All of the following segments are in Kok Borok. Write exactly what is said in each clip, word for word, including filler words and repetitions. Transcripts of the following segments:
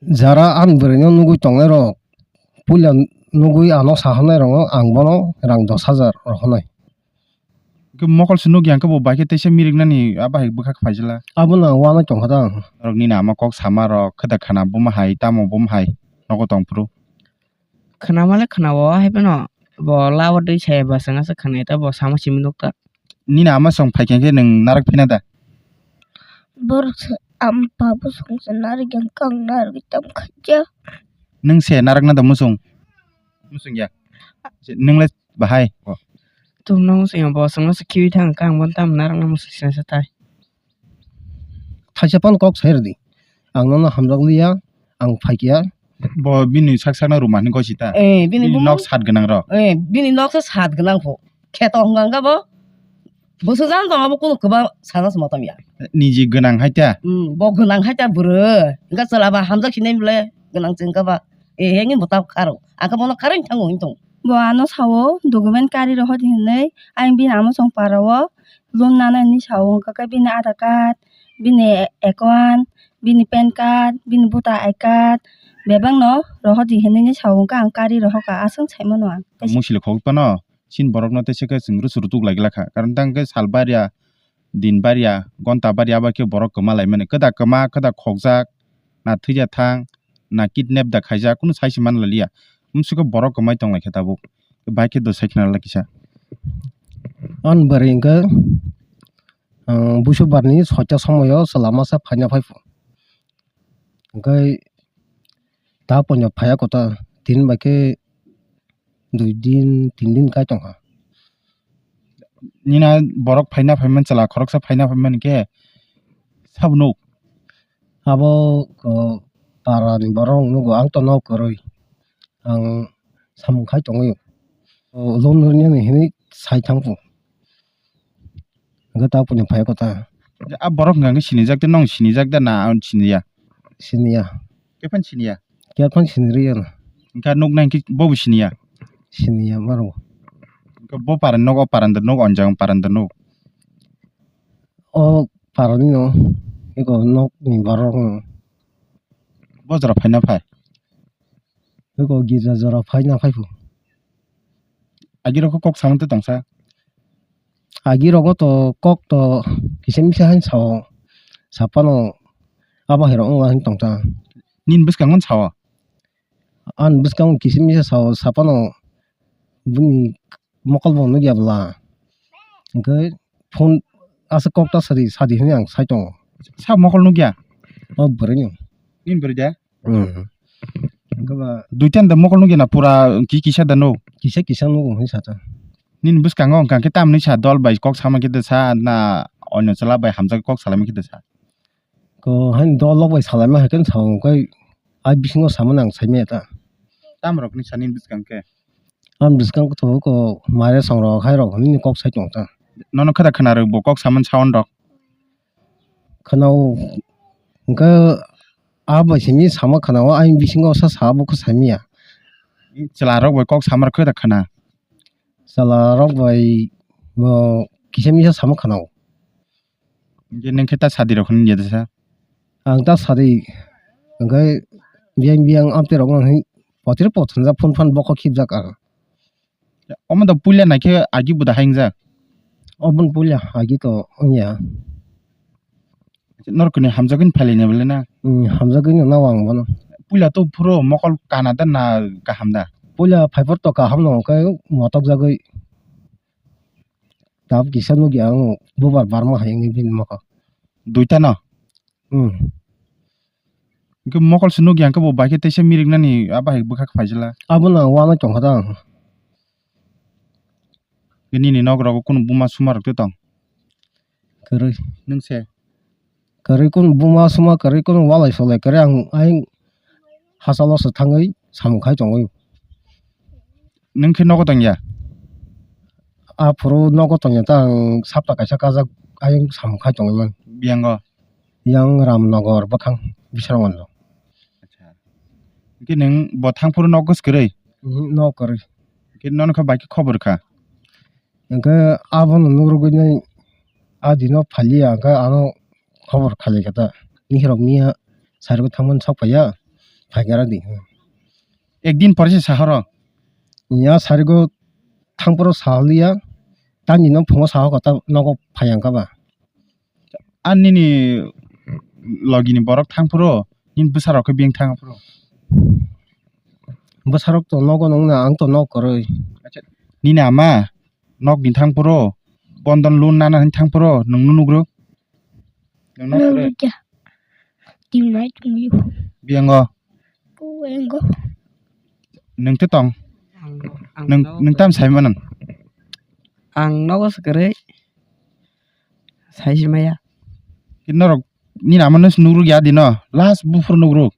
Jara ani bwrwino nugwi tongnairok, puila nugwi ano saharnairokno ang bono rang dos hajar rohornai. Hwnkhe mokol se nukya hwnkhe bo bai khe teisa miriknani a bahai bwkha khe phaijala. Abono ang uanai tongkha da ang. Norok nini ama kok sama rok khe da khana buma hai tamo buma hai nogo tongphuru. Khwnamale khwnao, hai phano bo labo dui saya ba chwngno se khwnai ta, bo samo simi nukta. Nini ama chwng phaikha khe nwng narwk phina da? Borok se am babo chwng se narwk yang kang narwk tam khaija. Nwng se narwk na da muchung? Muchung ya. Nwng le bahai. Tum no muchung ya, bo chwngno se khibi thang kang bon tam narwk na muchung se tai. Thaisa phano kok sai rwdi. Ang nono hamjakliya, ang phaikya. Bo bini sak sakno ruma hinwi gosi ta? Eh, bini bini bumung nok sat gwnang rok. Eh, bini nok se sat gwnang pho. Kheto hwnka hwnka bo. Bwswk jang tong abo kuno kwbang sana se motom ya. Niji gwnang hai ta? Hmm, bo gwnang hai ta bwrwi. Hwnka chwla ba hamjak sinai bwle gwnang se hwnka ba. Eh, hengni bo ta kharo. Ang khe bono kharwi thango hwn tong. Bo ano sao document kari rohor di hinwi. Ang bini amo song para o loan nana hinwi sao hwnka khe bini Aadhaar card, bini account, bini pan card, bini voter I card, bebak no rohor di hinwi ni sao hwnkha ang kari rohor kha aswk sai mano ang. Musi le khogwi phano chini borok no teisa khe chwng rwsu rwtuk lai glak kha, karon tang khe sal barya, din barya, gonta barya abo khe borok kwma lai mani, kwda kwma, kwda khokjak, na thwija thang, na kidnap da khaijak, kunu sai se man lai liya, msu khe borok kwmai tong lai khe tabuk, bai khe do sai khna lai kisa. Ani bwrwi hwnkhe Ang busubar ni soita somoi o chwla masa phaina phai pho. Hwnkhe ta poino phaiya kota, tini bai khe dui din, tin din kai tongkha. Nini borok phaina phaimani, chwla khoroksa phaina phaimani khe sabo nuk? Abo, o, para ni borok nugo, ang to nok kwrwi. Ang samung khai tongwi. O, loan rwni hinwi sai thang pho. Hwnkhe ta puini phai kota. A borok hwnkha khe sinijak de, nong sinijak de na ang siniya? Siniya. Khe phano siniya? Khe phano sinirwya na. Hwnkhe nuknai hwnkhe bobo siniya? Siniya maro. Hwnkhe bo parani nok, o parani nok, onjang parani nok. O parani no, eko nokni borok no. Bo jora phaina phai? Eko girja jora phaina phai pho. Agi rok kok samung twi tongsa? Agi rogo to kok to kisa misa haino sao, saphano abo hai rok wng la hin tongsa. Nini bwskango sao? Ani bwskango kisa misa sao, saphano bini mokol bo nukya bwla. Hwnkhe phone aswk kok ta sadi, sadi hinwi ang sai tongo. Sa mokol nukya? O bwrwino. Nini bwrwi de? Hmm. Hwnkhe ba duita da mokol nukya na pura ki kisa da nuk? Kisa kisa nugo hinwi sa ta. Nini bwskango hwnkha khe tamni sa dol bai kok sama khe da sa na onyo chwla bai hamjak kok salai ma khe da sa? Ko hain dol rok bai salai ma hai khe sa hwnkhe ai bisingo samani ang sai maya ta. Tam rok ni sa nini bwskang khe? Ang bwskang khe to ko mare song rok hai rok nini kok sai tong ta. Nono khe da khwna rw bo kok samani sound rok? Khwnao hwnkhe a bai simi sama khwnao, ayang bisingo sa sa bo khe saimaya. Chwla rok bai kok sama rok khe da khwna? Chwla rok bai bo kisa misa sama khwnao. Hwnkhe nwng khe ta sadi rok hinwi ya da sa? Ang ta sadi hwnkhe biyang biyang amtwi rok no hinwi potir pothanja phone phan bokho khibjak ang. Omo da puila naikhe agi bo da hai wngjak? Oboni puila agi to wngya. Norokni hamjagwini phailaina belai na? Hmm, hamjagwino nao ang bono. Puila to phuru mokol kana da na kaham da? Puila phaiphor to kaham no hwnkhe motokjagwi. Tabuk kisa nukya ang bubar barma hai wngwi bini mokol. Duita no? Hmm. Hwnkhe mokol se nukya hwnkhe bo bai khe teisa miriknani a bahai bwkha khe phaijala. Abono ang uanai tongkha da ang. Nini nok rogo kunu buma suma rok tei tong? Kwrwi. Nwng se? Kwrwi kunu buma suma kwrwi kunu walai solai kwrwi ang ayang hachalo se thangwi samung khai tongwi. Nwng khe nogo tongya? Aphuru nogo tongya ta ang sapta kaisa kajak ayang samung khai tongwi man. Biyango? Yang Ramnagar bwkhang Bisramganj o. Acha. Hwnkhe nwng bo thangphuru nok kwswk kwrwi? Mhm, nok kwrwi. Hwnkhe nono khe bai khe khobor kha? Hwnkhe abono nukrugwinai a dino phaliya hwnkhe ano khobor khalai kha ta. Nini rok miya sari bo thangmani sok phaiya. Phaikha di. Ekdin pore se sahoro. Ya sarigo thangphuru sahaliya. Tani no phungo saho kota nogo phayang kaba. Ani nini logi ni borok thangphuru nini bwsarok khe beng thangphuru. Bwsarok to nogo nungna ang to nok kwrwi. Nini ama nok ni thangphuru bondon loan nana hin thangphuru nungno nugro. Nungno kwrwi. Nugro kya? Tim nai tungyo. Biyango. Kuwengo. Nung te tong. Ang, ang Nung, nogo nung kwrwi. Tam sai manan. Ang nogo se kwrwi. Sai si maya. Ki norok nini ama no se nugruk ya di no. Last buphuru nugruk.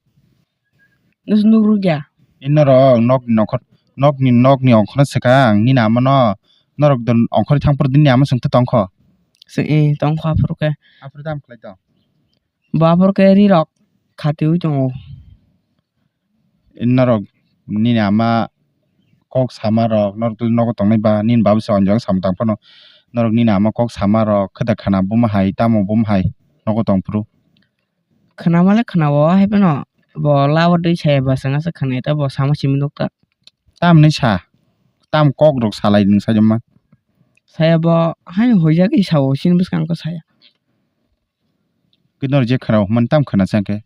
Nus nugruk ya. Inorok nok ni nokor, nok ni, nok ni ongkhorno swkang nini ama no. Norok don ongkhorwi thangphuru nini ama swngte tongkho. Se, eh, tongkho aphuru khe. Aphuru tam khlai tong. Bo aphuru khe rirok khatiwi tongo. Norok nini ama kok sama rok, norok twi nogo tongnai ba, nini babu se o jaga samung tang phano, norok nini ama kok sama rok, khe da khana buma hai, tamo buma hai, nogo tong phuru. Khana male khana o, hai phano bo labo twi saya ba, swngasa khana ta bo sama simi nukta. Tamni sa, tam kok rok salai nung sajama. Saya bo, hai hojagwi sao, sini bwskang ko saya. Khe norok je khana o, man tam khana chang khe.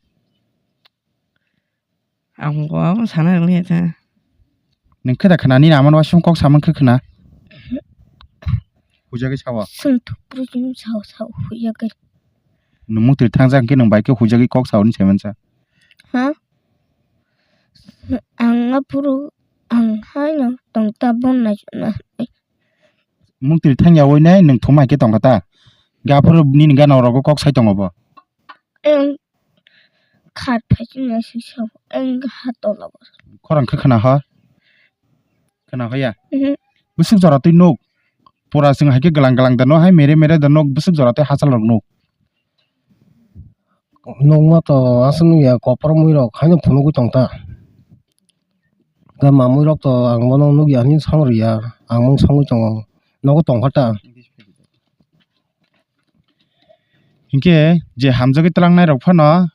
Ang bo abo sana rwngya ta. Nung khe da khana nini ama no waisung kok samang khe khana. Hujagwi sawa. Sung thupru sung sao sao hujagwi. Nung mukti thangjak khe nung bai khe hujagwi kok sao ni saimansa. Ha? Ang aphuru ang haino tong ta bon nai. Mukti thangya woi nai nung thuma khe tong kha ta. Ga aphuru nini gana rogo kok sai tongo bo. Ang khat phai chini si sabo, ang ha tola bo. Khorang khe khna ha? Khna ha ya? Mhm. Bwswk jora twi nuk. Pura chwng hai khe glang glang da no hai mere mere da nuk bwswk jora twi hachal rok nuk. Nukma to aswk nukya kopor mui rok haino phunugwi tong ta. Ga mamui rok to ang bono nukya hinwi song rwya. Ang mung songwi tongo. Nogo tong kha ta. Hinkhe je hamjagwi twlangnai rok phano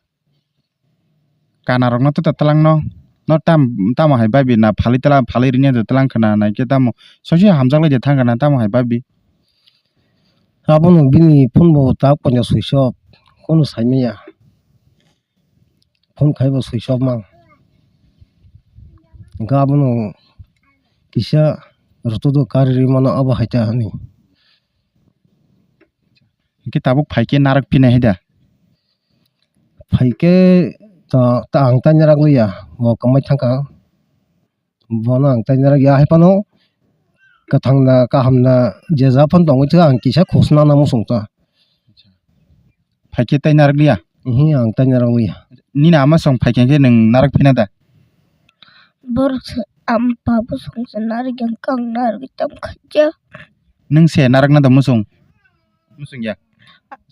kana rokno tata twlangno no tam, tamo hai babi na phalwi twlang, phalwi rwnya da twlang khna naikhe tamo sosi hamjak lai da thang khna tamo hai babi. Abono bini phone bo tak panya switch off, kono saimanya. Phone khai bo switch off mang. Hwnkhe abono kisa rutudu kari rwi mano abo hai ta hinwi. Hwnkhe tabuk phaikhe narak phinai hai da? Phaikhe ta, ta ang tai narak liya, bo kwmai thangkha. Bono ang tai narak ya hai phano kwthang da kaham da je ja phano tongwi thwkha ang kisa khosna na muchung ta. Phaikhe tai narak liya? Ihi ang tai narak liya. Nini ama song phaikhe khe nwng narak phina da? Borok se am babu song se narak yang kang narak tam khaja. Nwng se narak na da muchung? Muchung ya.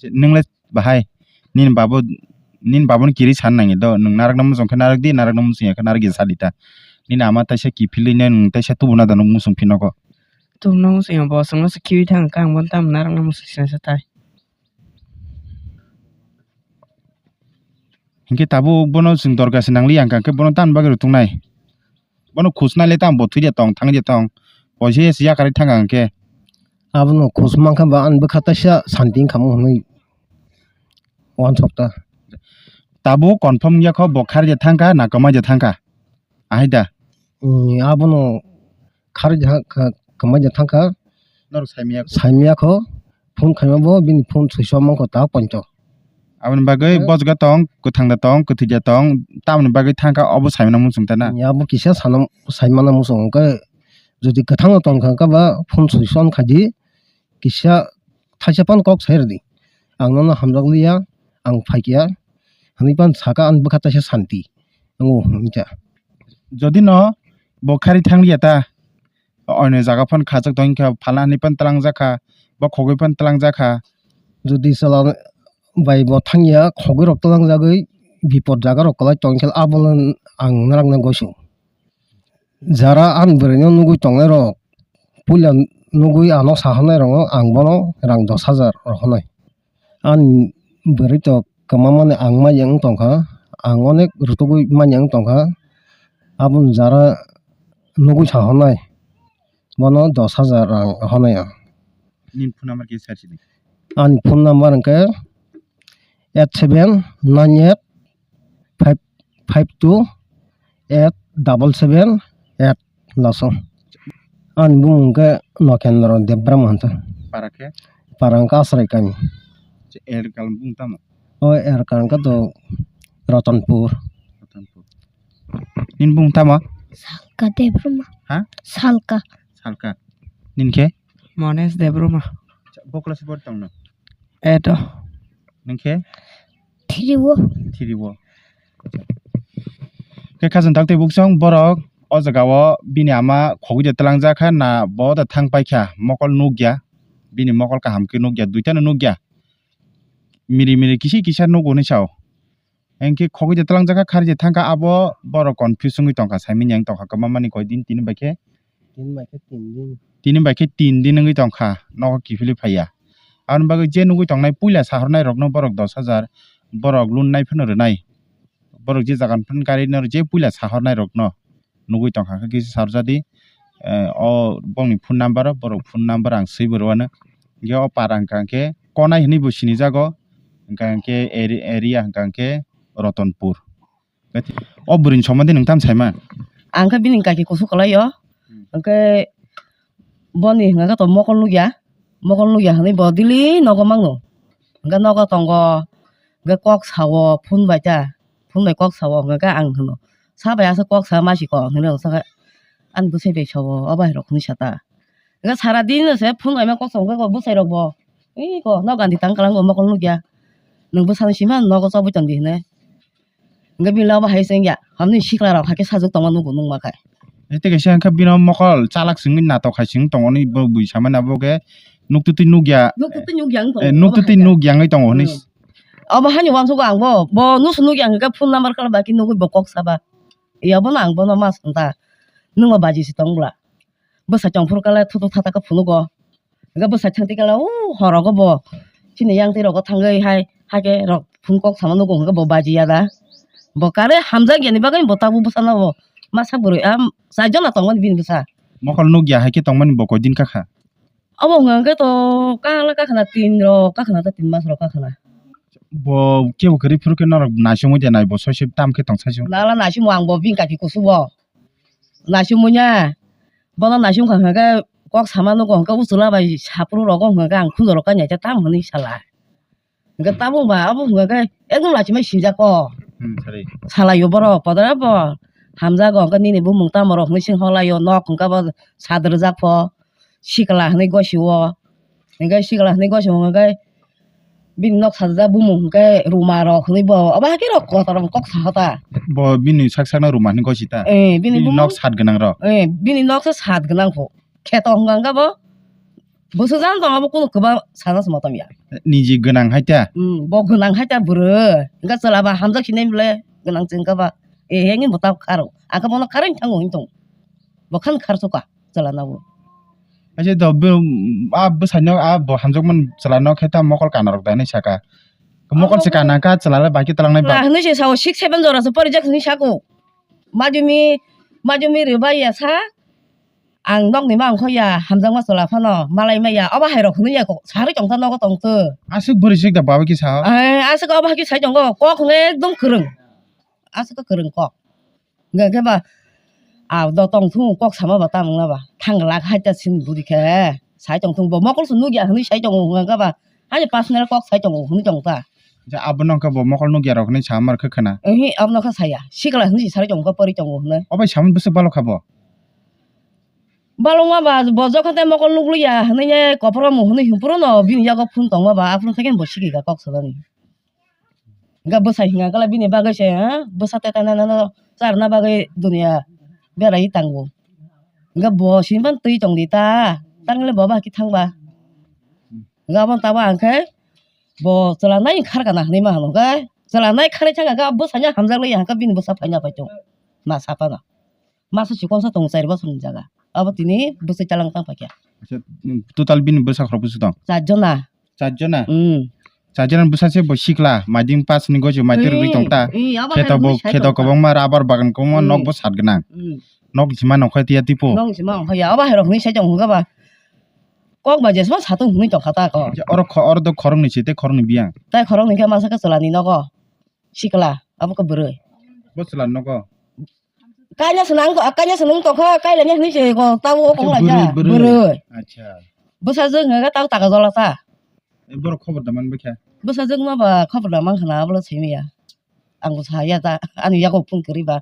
Nwng le bahai nini babu, nini babu ni kiri san nangi do, nwng narak na muchung khe narak di, narak na muchung ya khe narak ya sadi ta. Nini ama taisa kiphilwi nai nwng taisa tubuna da nwng muchung phinogo. Tubuna muchung ya bo chwngno se khibi thang kang bo tam narak na muchung sina sa tai. Hinkhe tabuk bono chwng dorga se nangliya hwnkha khe bono tamni bagwi rwtwknai. Bono khusnai le tamo bo thwi de tong, thang de tong. Poisa se yakarwi thang ang khe. Abono khus mankha ba ani bwkha taisa santi wngkha mo hwnwi wansok ta. Tabuk confirm wngya kho bo khari de thangkha na kwmai de thangkha? Ahai da. Abono khari de thangkha, kwmai de thangkha. Norok saimaya kho. Saimaya kho. Phone khaima bo bini phone switch off mankha ta pointo. Aboni bagwi bojga tong, kwthang da tong, kwthwi da tong, tamoni bagwi thangkha obo saimano muchung ta na? Ya bo kisa sana saimano muchung hwnkhe jodi kwthang no tongkha hwnkhe ba phone switch off khaidi kisa thaisa phano kok sai rwdi. Ang nono hamjak liya, ang phaikya hwnwi phano saka ani bwkha taisa santi wngo hwnwi kha. Jodi no bo khari thang liya ta? Oini jaga phano khachak tong kha, phala hinwi phano twlangjak kha, bokhogwi phano twlangjak kha. Jodi chwla bai bo thangya, khogwi rok twlangjagwi bipot jaga rok kwlai tong khe, abono ang narakna goisu. Jara ani bwrwino nugwi tongnai rok, puila nugwi ano sahornai rokno ang bono rang dos hajar rohornai. Ani bwrwi to kwmamani ang maya wng tongkha, ang onek rwtugwi manya wng tongkha. Aboni jara nugwi sa hwnai, bono dos hajar rang hwnai ang. Nini phone number khe sar sidi. Ani phone number hwnkhe eight seven nine eight five five two eight double seven eight lasong. Ani bumung hwnkhe Nokhendra Debbarma hwnkhe. Para khe? Para hwnkhe Asrai kami. Elkal bumung tamo? O elkal hwnkhe to Ratanpur. Ratanpur. Nini bumung tamo? Salka Debbarma. Ha? Salka. Salka. Nini khe? Mones Debbarma. Bokla se bor tongno? Eto. Nini khe? Thiriwo. Thiriwo. Khe khajang tak tei buksong borok o jaga o bini ama khogwi de tlangjak kha na bo da thang paikha mokol nukya. Bini mokol kaham khe nukya, duita no nukya. Miri miri kisi kisa nugo hinwi sao. Hinkhe khogwi de tlangjak kha, khari de thangkha, abo borok confuse wngwi tongkha, saimanya wng tongkha kwbangma ni koi din tini bai khe. Tini bai khe tin din. Tini bai khe tin din wngwi tongkha, nogo kiphilwi phaiya. Aboni bagwi je nugwi tongnai puila sahornai rokno borok dos hajar, borok loan nai phano rwnai. Borok je jaga ni phano gari no je puila sahornai rokno nugwi tongkha, khe kisa sarjadi, eh, o bongni phone number o, borok phone number ang swibo rwano. Hinkhe o para hwnkha hinkhe Konai hinwi bo sinijago, hwnkha hinkhe eri-, area hwnkha hinkhe Ratanpur. O bwrwini somani nwng tamo saima? Ang khe bini kaki kusu kwlaio, hwnkhe boni hwnkha khe to mokol nukya, mokol nukya hinwi bo daily nogo mangno, hwnkhe nogo tongo, hwnkhe kok sao phone bai ta. Phone bai kok sao, hwnkha khe ang hwno, "Sa bai aswk kok sa masi kok," hinwi ang sakha, "Ani bwsai bai sao, o bai rok," hinwi sa ta. Hwnkha sara din se phone bai ma kok sa, hwnkha khe bwsai rok bo, "Ih, kok no gandi tang kwlang bo mokol nukya, nwng bwsano sima nogo chobwi tong di," hinwi. Hwnkha bini obo hai se wngya, hamni sikla rok hai khe sajwk tongma nugo nukma khe. Tei kaisa hwnkha bini mokol chalak singwi natok hai sing tongoni bo bui samani abo khe nuktutwi nukya. Nuktutwi nukya wng tongo, eh, nuktutwi nukya wngwi tongo hinwi. Hmm. Obo hani uansukgo ang bo, bo nusu nukya hwnkhe phone number kala bai khe nugwi bo kok saba. Yabono ang bono ma swng ta, nwng bo baji se tong bwla. Bwsai tong phuru kala thutuk thatak khe phunugo. Hwnkhe bwsai thang tikala o horogo bo chini yang twi rogo thangwi hai, haikhe rok phone kok sama nugo hwnkhe bo baji ya da. Bo kare hamjak yani bagwi bo tabuk bwsano bo masa bwrwi a char jona tongmani bini bwsa. Mokol nukya haikhe tongmani bo koi din kakha? Obo hwnka hwnkhe to kala kakhwna tin rok, kakhwna ta tin mas rok kakhwna. Bo kebo kwrwi phuru khe norok naisingwi de nai bo soisoi tam khe tong saisung. Nala naisingmo ang bo bini kaki kusu bo. Naisingmo nya. Bono naising kha hwnkhe kok sama nugo hwnkhe uchula bai saphuru rogo hwnkhe ang khunju rok kanya tam hwnwi sala. Hwnkhe tabuk ba abo hwnkhe ekdom lachimai sinjak ko. Hmm, sari. Salaio borok podora bo hamjago hwnkhe nini bumung tamo rok hwnwi sing holaio nok hwnkhe bo sad rwjak pho sikla hwnwi gosio. Hwnkhe sikla hwnwi gosio hwnkhe bini nok sajak bumung hwnkhe ruma rok hwnwi bo obo hakhe rok kotor rok kok sa hota. Bo bini sak sakno ruma hwnwi gosi ta? Eh, bini bumung nok sat gwnang rok? Eh, bini nok se sat gwnang pho. Kheto hwnkha hwnkha bo. Bwswk jani tong abo kunu kwbang sana se motom ya. Niji gwnang hai ta? Hmm, bo gwnang hai ta bwrwi. Hwnkha chwla ba hamjak sinai bwle gwnang se wngkha ba. Eh, hengni bo tab kharo. Ang khe bono kharwi thango hwn tong. Bo khan khar suka chwla no bo. Aise do bo, a bwsai no a bo hamjak man chwla no khe ta mokol kana rok da hinwi saka. Mokol se kana kha chwla le bai khe twlang nai ba. Chwla hinwi se sao six seven jora se porijak hinwi sako. Majumi, majumi rwbai ya sa. Ang nokni ma wngkha ya, hamjakma chwla phano malai maya, obo hai rok hwnwi ya kok, sarwi tongtha nogo tongtho. Aswk bwrwi swk da baba kisa? Ai, aswk obo hai khe sai tongo, kok hwnwi ekdom kwrwng. Aswk kwrwng kok. Hwnkhe ba, a do tongthung kok sama ba tamo wngna ba, thang lak hai ta sin budi khe, sai tongthung bo mokol se nukya hwnwi sai tongo hwnkha ba, ani personal kok sai tongo hwnwi tongtha. Ja, abono wngkha bo mokol nukya rok hinwi samar khe khna. Ehe, abono khe saya. Sikla hinwi se sarwi tongo, pori tongo hinwi. Obai samani bwswk balo kha bo? Balokma ba, bo jokhon tei mokol nukliya hinwi ye kophoro mu hinwi himpuru no bini yago phone tongma ba, aphuru thaikheno bo sikika kok salani. Hwnkhe bwsai hwnkha khe bini bagwi se, ha? Bwsa teta nana no charwna bagwi duniya berai tango. Hwnkhe bo sini phano twi tongdi ta, tangwle bo bahai khe thangba. Hwnkhe abono tabuk ang khe bo chwla nai kharkana hinwi ma hwnwi khe, chwla nai kharwi thangkha khe bwsanya hamjakle ya hwnkhe bini bwsa phaina phai tongo, ma saphano. Masa chikon sa tongo char bosor ni jaga. Abo tini bwsai chalang tang paikha. Acha, total bini bwsa khorok bwswk tong? Char jona. Char jona? Hmm. Chajaran bwsa se bo sikla, maiding pass ni gosi maitwi rwgwi tong ta. Ih, ih, abo hai rokni sai tong ta. Kheto bo, kheto kwbangma rubber bagan kwbangma, hmm, nok bo sat gwnang. Hmm. Nok sima nongkhai tiya tipo. Nok sima nongkhai ya, abo hai rokni sai tong hwnkha ba. Kok ba jesma satung hwnwi tongkha ta ko. Oro kho-, oro do khoroknwi se tei khoroknwi biyang. Tai khoroknwi khe masa khe chwla ni nogo. Sikla, abo khe bwrwi. Bo chwla ni nogo. Kaina swnang, kaina swnang tongkha, kailani hwnwi se ko, tabo o kong laija. Bwrwi, bwrwi. Bwrwi. Acha. Bwsajwk hwnga tabo taka jola ta. E, borok khobor da man bwkha? Bwsajwk ma ba khobor da man khana, abo le simi ya. Ang bo sa ya ta, ani yago phone kwrwi ba.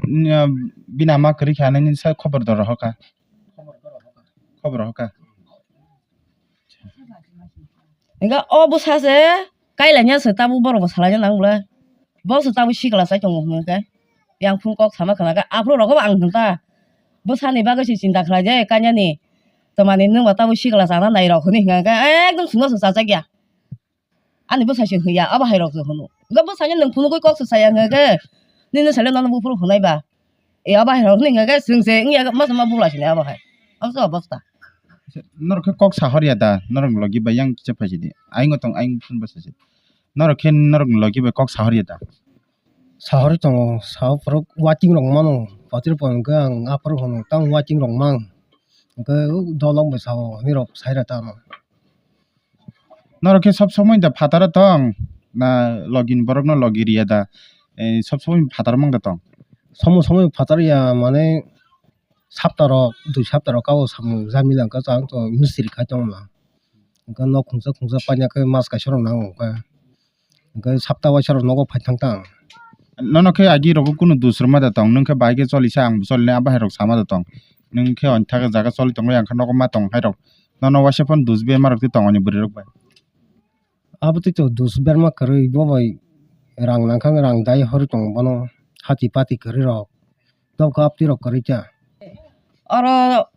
Nya, bini ama kwrwi kha, nini sa khobor da rohor kha. Khobor rohor kha. Hingke o bwsa se kailanya se tabuk borok bo salaina nang bwle. Bo se tabuk sikla sai tongo hwnka khe. Yang phung kok sama khwna khe aphuru rogo bo ang hwnta. Bwsani bagwi se chinta khlai je kanya ni. Twmani nwng bo tabuk sikla chana nai rok hwnwi hwnka khe ekdom sungno se chachak ya. Ani bwsa se hwnya abo hai rok se hwno. Hwnkhe bwsani nwng phunugwi kok se saya hwnka khe. Nini sale nono buphuru hwnai ba. E abo hai rok hwnwi hwnka khe chwng se wngya masa ma bula sini abo hai. Abo se obosta. Norok khe kok sahor ya da, norok ni logi bai yang kicha phaisidi. Ayung tong, ayung phun bwsa se. Norok khe norok ni logi bai kok sahor ya da. Sahor tongo, sahor phuru watching rok mano. Patir pon khe ang aphuru hono tang watching rok mang. Hwnkhe o dolong bai sao, hinwi rok sai rw tamo. Norok khe sob somoi da phataro tong, na logi ni borok no logi riya da, eh, sob somoi phataro mang da tong? Somo somoi phataro ya, mane sapta rok, dui sapta rok kabo samung jamila wngkha, chwng tong mistiri khai tongma. Hwnkhe nok khungsa khungsa paina khe mas kaisa rok nango wngkha. Hwnkhe sapta waisa rok nogo phai thang tang. Nono khe agi rogo kunu dus rwma da tong, nwng khe bahai khe choli sa ang bo choli nai, abo hai rok sama da tong. Nwng khe oni thaka jaga choli tongwi ang khe nogo ma tong hai rok. Nono waisa phano dus berma rok twi tong oni bwrwi rok bai. Abo twi to dus berma kwrwi bo bai rang nang kha rang dai hor tong bono hati pati kwrwi rok. Tok khe aptwi rok kwrwi kha. Oro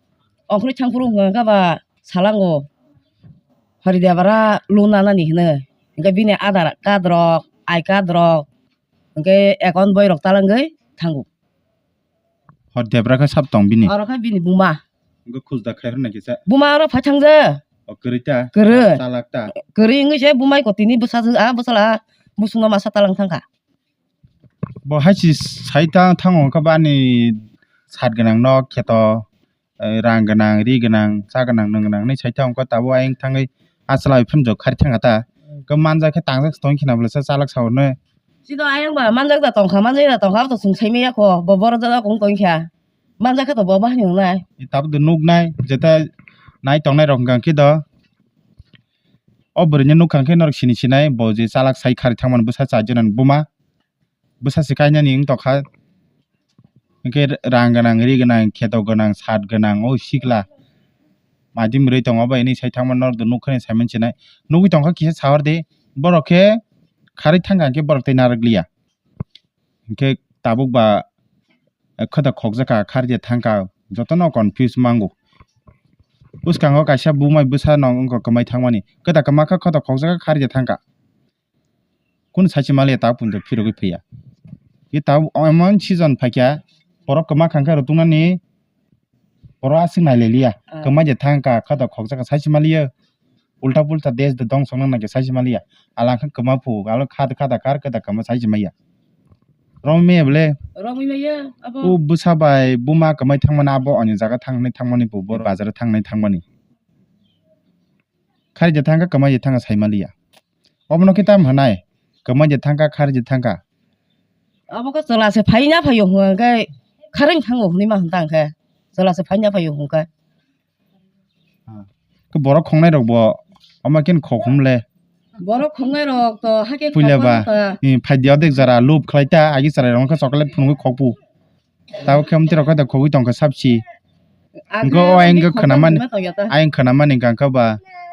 ongkhorwi thangphuru hwnkha khe ba salango Hari Debra loan nanani hwnwi. Hwnkhe bini Aadhaar card rok, I card rok, hwnkhe account boi rok talangwi thango. Hari Debra khe sab tong bini? Oro khe bini buma. Hwnkhe khujda khai hwnna kisa? Buma oro phai thangja. O kwrwi ta? Kwrwi. Chalak ta? Kwrwi wngwi se bumai kotini bwsajwk a bwsala bwswkno masa talang thangkha. Bo hai se sai ta thango wngkha ba ani sat gwnang nok kheto, eh, rang gwnang, ri gwnang, cha gwnang, nwng gwnang hinwi sai ta wngkha, tabuk ayang thangwi ah chwla bai phano jok khari thangkha ta. Khe manjak khe tangjak se tong khina bwlasa chalak sa hwnwi. Chini ayang ba manjak da tongkha, manjak da tongkha, abo to chwng sai manya kho, bo borok jagao kung tong kha. Manjak khe to bo bahai wngnai. Tabuk do nuknai, jeta nai tongnai rok hwnkha khe do. O bwrwini nukha khe norok sini sinai, bo je chalak sai khari thangmani bwsa chajana ni buma. Bwsa se kainani wng tokha. Hwnkhe rang gwnang, ri gwnang, kheto gwnang, sat gwnang, o sikla. Madi mwrwi tongo bai hinwi sai thangma norok do nukha ni saiman sinai. Nugwi tongkha kisa sahor di. Borok khe kharwi thangkha hwnkhe borok tei narwk liya. Hwnkhe tabuk ba, eh, khata khokjak kha, kharwi thangkha, jotono confuse mango. Bwskango kaisa bumai bwsa no wngkha kwmai thangmani. Kwta kwma kha khata khokjak kha, kharwi thangkha. Kunu saichima le ta punto phirogwi phiya. Ye ta emon season phaikha, borok kwma khangkhe rwtwknani borok aswk naileliya. Ah. Kwma je thangkha, khata khokjak kha saichima liya. Ulta pulta des de dong song nang nang khe saichima liya. Ala khe kwma phu, alo kha kha da kar khe da kwma saichima ya. Romwi maya bole? Romwi maya, abo. O bwsa bai buma kwmai thangmani abo ani jaga thangnai thangmani bo bor bazar thangnai thangmani. Khari je thangkha kwmai je thangkha saimaliya. Obono khe tam hwnai? Kwmai je thangkha, khari je thangkha. Abo khe chwla se phaina phaio hwnkhe kharwi thango hwnwi ma hwn tang khe. Chwla se phaina phaio hwnkhe. Khe borok khongnai rok bo omo khe khok hum le. Borok khongnai rok to hake puila ba, khok hum ta. Phai di odek jora lob khlai ta, agi chwrai rok khe chocolate phunugwi khok bu. Tabo khe amtwi rok khe khogwi tongkha sabsi. Hwnkhe o ayang khe khwnamani, ayang khwnamani hwnkha khe ba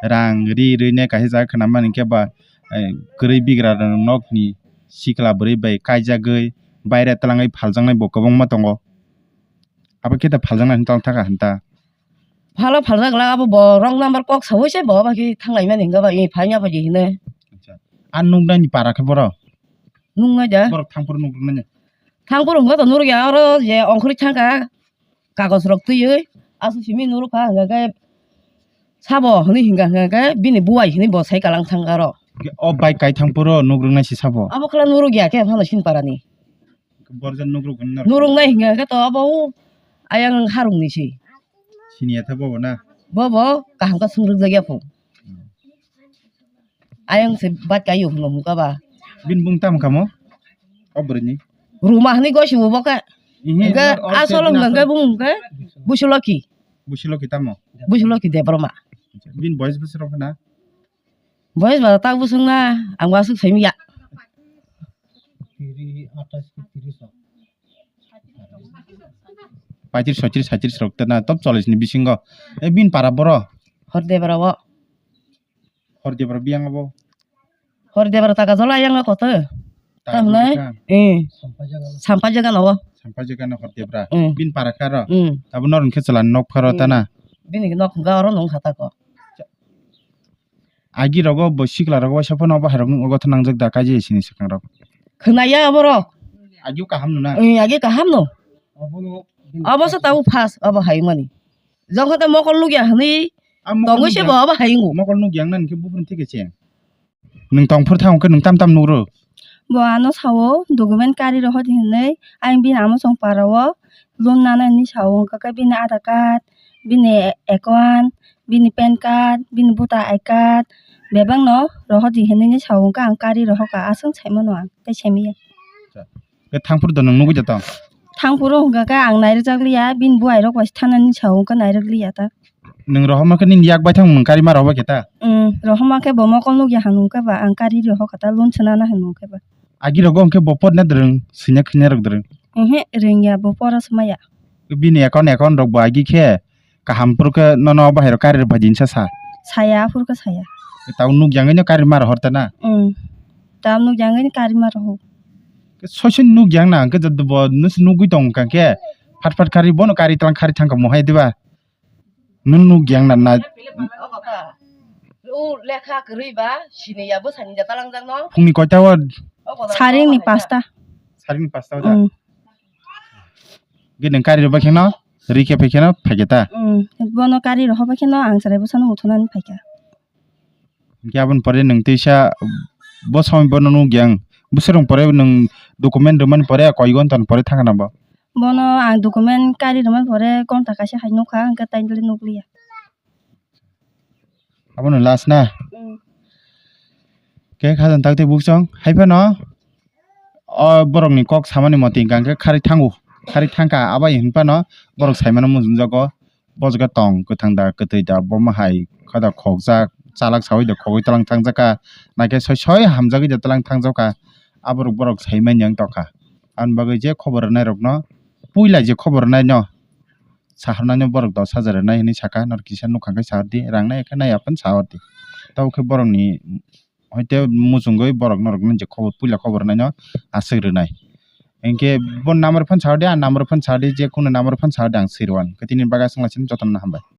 rang ri ri ne kaisa jaga khwnamani hwnkhe ba, eh, kwrwi bigra rok nokni sikla bwrwi bai kaijagwi baire twlangwi phaljaknai bo kwbangma tongo. Abo khe ta phaljaknai hwn tong thaka hwn ta. Phalo phaljak la abo bo wrong number kok sawi se bo ba khe thanglai mani hwnkha ba i phaina phaji hino. Acha. A nuknani para khe boro? Nuknai da. Borok thangphuru nuknani? Thangphuru hwnkha to nurya oro je ongkhorwi thangkha kagoj rok twiwi aswk simi nurukha hwnkha khe Sabo hwnwi hwnkha hwnkha khe bini buwai hwnwi bo sai kalang thangkha aro. O bike kai thang phuru nukruknai se sabo? Abo khwlai nukrukya khe phano Sinparani. Borjan nukruknai norok? Nukruknai hwnkha khe to abo ayang harungni se. Siniya tha bobo na? Bobo kaham khe swngrwkjakya phu. Hmm. Ayang se bat kaio hwnwi hwnkha ba. Bini bung tamo kamo? O bwrwini? Ruma hwnwi gosi bo khe. Ihi, hwnkhe nor-, or asol se hwnkha bini hwnkhe asol? Bung hwnkhe Busuloki. Busuloki tamo? Busuloki Debbarma. Bini boyes bwswk rok na? Boyes ba tak bwswk na, ang bo aswk saimanya. Paitris, soitris, saitris rok tana top chollish ni bisingo. E bini para boro? Hor Debra o. Hor Debra biyang abo? Hor Debra taka jola yang koto. Ta Ta hwnai? Bwkha? Eh. Sampai jaga no o. Sampai jaga no Hor Debra. Eh. Bini para karo? Eh. Abo nor hwnkhe chwla nok pharo tana? Bini nok hwnkha oro nong kha tako. Agi rogo bo sikla rogo waisa phano abo hai rok nung ogo thanangjak da kaji sini swkang rok. Khwnaya abo rok. Agi kaham no na? Eh, agi kaham no. Abo se tabo first abo hai mani. Jongkha ta mokol nukya hwnwi tongwi se bo abo hai wngo. Mokol nukya wngna hwnkhe buphuru thike se. Nwng tongphuru thang hwnkhe nwng tam tam nukro. Bo ano sao document kari rohor di hwnwi, ayang bini amo chong para o loan nana hwnwi sao, hwnkha khe bini Aadhaar card, bini account, bini PAN card, bini voter I card, bebak no rohor di hwnwi sao, hwnkha ang kari rohor kha, aswk sai mano ang tei sai manya. Khe thangphuru do nwng nugwi da tong? Thangphuru hwnkha khe ang nairwkjak liya, bini buai rok bai thanani sao hwnkha nairwk liya ta. Nwng rohorma khe nini yak bai thang nwng kari ma rohor khe ta? Umm, rohorma khe bo mokol nukya hwnwi hwnkha ba ang kari rohor kha ta, loan swnana hwnwi hwnkha ba. Agi rogo hwnkhe bo porna dwrwng, swina khwina rok dwrwng? Ehe, rwngya bo pora swmaya. Bini account, account rok bo agi khe kaham phuru khe nono bahai rok kari rok bai din sa sa? Saya, aphuru khe saya. Tamo nukya wngwi no kari ma rohor ta na? Umm, tamo nukya wngwi no kari ma rohor. Soiso nukya wngna hwnkhe jotto bo nwswk nugwi tong wngkha khe phat phat kari bono kari tlang kari thangkha mohai diba? Nwng nukya wngna na. O lekha kwrwi ba sini ya bwsani da talangjak no. Phungni koita o? Saringni pasta. Saringni pasta o da? Umm. Ge nwng kari rwbai kheno, ri khe phai kheno, phai khe ta? Umm, bono kari rohor bai kheno, ang chwrai bwsano muthunani phai kha. Hwnkhe aboni pore nwng twisa bo somoi bono nukya wng, bwswk rwng pore nwng document rwmani pore koi ghonta ni pore thangkha na bo? Bono ang document kari rwmani pore ghonta kaisa hai nukha, hwnkhe taini le nukliya. Abono last na? Mm. Khe khajang tak tei buksong. Hai phano o borokni kok samani moti hwnkha khe kharwi thango. Kharwi thangkha abai hinphano borok saimano mujungjago. Bo jaga tong kwthang da kwtwi da bo mahai kha da khokjak chalak sawi da khogwi tlang thangjakha. Naikhe soi soi hamjagwi da tlang thangjakha. Aborok borok saimanya wng tongkha. Aboni bagwi je khobor rwnairokno puila je khobor rwnaino sahornani borok dos hajar rwnai hinwi sakha, norok kisa nukha khe sahordi, rang nai khe naiya phano sahordi. Tabuk khe borokni hoite muchungwi borok norokno je khobor, puila khobor rwnaino aswk rwnai. Hinkhe bo number phano sahordi, a number phano sahordi, je kunu number phano sahordi, ang swirwan. Khe tini bagwi aswk laisini jotono hambai.